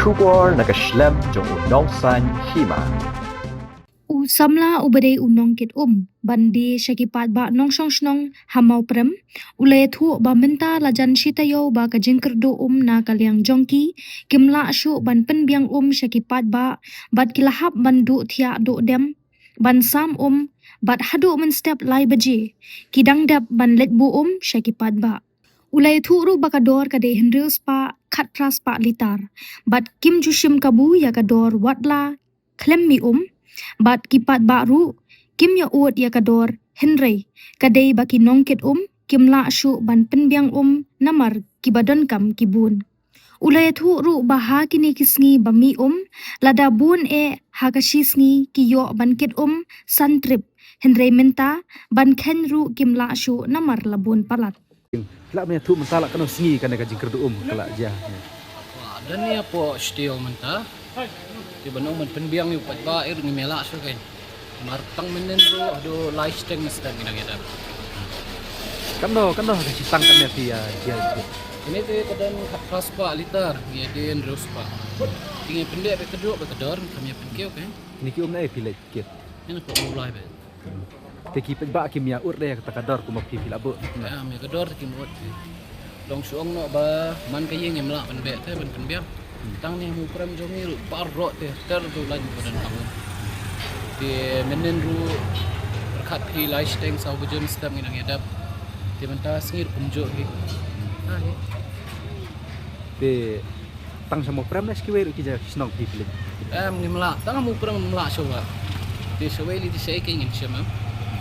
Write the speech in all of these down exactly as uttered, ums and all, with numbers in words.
Khubor na ka shlem jong u nongsaiñ hima. U samla uba dei u nongkit um ban die sha ki paidbah nongshong shnong ha Mawprem u la ïathuh ba mynta la jan shi taïew ba ka jingkyrduh um na ka liang jong ki, kim lah shuh ban pynbiang um sha ki paidbah bad ki la hap ban duh thiah duh dem, ban sam um bad haduh mynstep lai baje ki dang dep ban leit buh um sha ki paidbah. U la ïathuh ruh ba ka dor ka dei hynriew spah khatphra spah litar bad kim ju shim kabu ïa ka dor wat la khlem mih um bad ki paidbah ruh kim ïa ud ïa ka dor, hynrei ka dei ba ki nongkit um kim lah shuh ban pynbiang um namar kiba donkam ki bun. U la ïathuh ruh ba ha kine ki sngi ba mih um, lada bun eh ha ka shi sngi ki ïoh ban kit um san trip, hynrei mynta ban kheiñ ruh kim lah shuh namar la bun palat. Ki lah ban ïathuh mynta la katno sngi kane ka jingkyrduh um ka la jia? Don ïa pok shtiew mynta. Te ban ong ban pynbiang ïa u paidbah, eh, ngim ïa lah shuh kein. Mar tang mynnin ruh haduh lai shiteng mynstep ngi dang ïa dap. Katno, katno ka shitang kane phi ïa, ïa, ïa. Kane te ka don khatphra spah litar, ngi ïa die hynriew spah. Te ngi pyndep bad ka dor, bad ka dor kam ïa pynkiew kein. Kine ki um na ei phi leit kit? Ïa na pok Mawlai bad. Te ki paidbah kim ïa ud re ïa kata ka dor kumba phi phi la buh? Ïa, ïa ka dor te kim ud. Long shu ong noh ba man ka ïing ngim lah ban beh te ban pynbiang. Tang ne ha Mawprem jong ngi ruh baroh te ter tu lain ba don ka um. Te mynnin ruh pyrkhat phi lai shiteng saw baje mynstep ngi dang ïa dap. Te mynta sngi ruh kumjuh hi. Ah, hi. Te tang sha Mawprem ne sha kiwei ruh ki jaka ki shnong phi phi leit? Em, ngim lah, tang ha Mawprem ngim lah shuh ba. Te shawei leit shaei kein ngim shym em.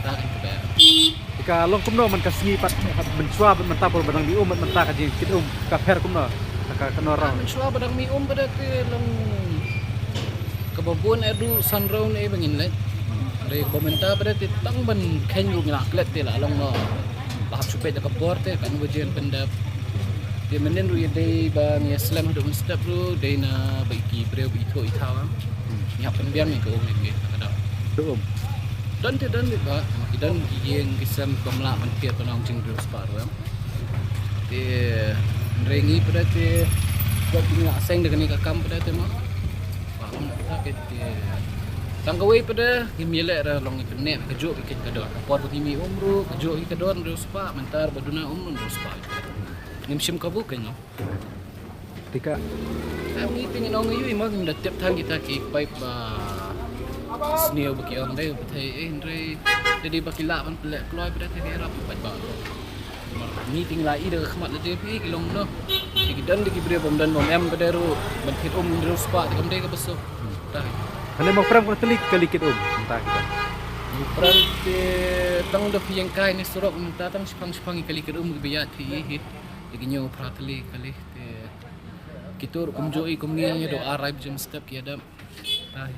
Tang kein kaba. Te ka long kumno man ka sngi pat, pat mynshuwa bad mynta por ba dang mih um bad mynta ka jingkit um ka pher kumno? Ka, ka, katno rau? Mynshuwa ba dang mih um ba da te long kaba bun eh ruh san rau ne ba ngin leit. Dei kaba mynta ba da te tang ban kheiñ ruh ngi la klet te la long noh. Ba hap shu peit da ka por te katno baje yn pyndep. Te mynnin ruh ïa dei ba ngi ïa slem haduh mynstep ruh dei na ba ki briew ba ithuh ithaw. Ngi hap pynbiang ïa ka um ïa ki ka dor. Ka um. Don te don te ba ki don ki ïing ki sem bym lah ban thied ban ong jingriew spah ruh em. Te hynrei ngi pat te wat ngi la seng da kane ka kam pat te mo. Ba ong ta ke te tang kawei pat ngim ïaleh ra long ngi pynneh kajuh ki kit ka dor. Ka por ba ngi mih um ruh kajuh ki ka dor hynriew spah, mynta ba duna um hynriew spah. Ngim shim kabu kein no. Te ka. Em, ngi te ngin ong ïa u, i ma ngim da tip than kita ki paip ba sniew ba ki ong dei ba thei, eh, hynrei dei ba ki lah ban pynleh kloi ba da thei ki rap pat ba. Ngi te ngi la i da ka khmat lade phi ki long no. Te ki don da ki briew bym don bym em ba da ruh ban thied um hynriew spah te kam dei kaba suk. Ta. Kane Mawprem katno tylli ki kali kit um mynta kita? Mawprem te tang da phi ïeng kai ne surok mynta tang shipang shipang ki kali kit um kiba ïaid phi i hi. Te ki hynñiew phra tylli ki kali. Te ki tur kumjuh i kumne ïa dei ar lai baje mynstep ki ïa dap. Ai.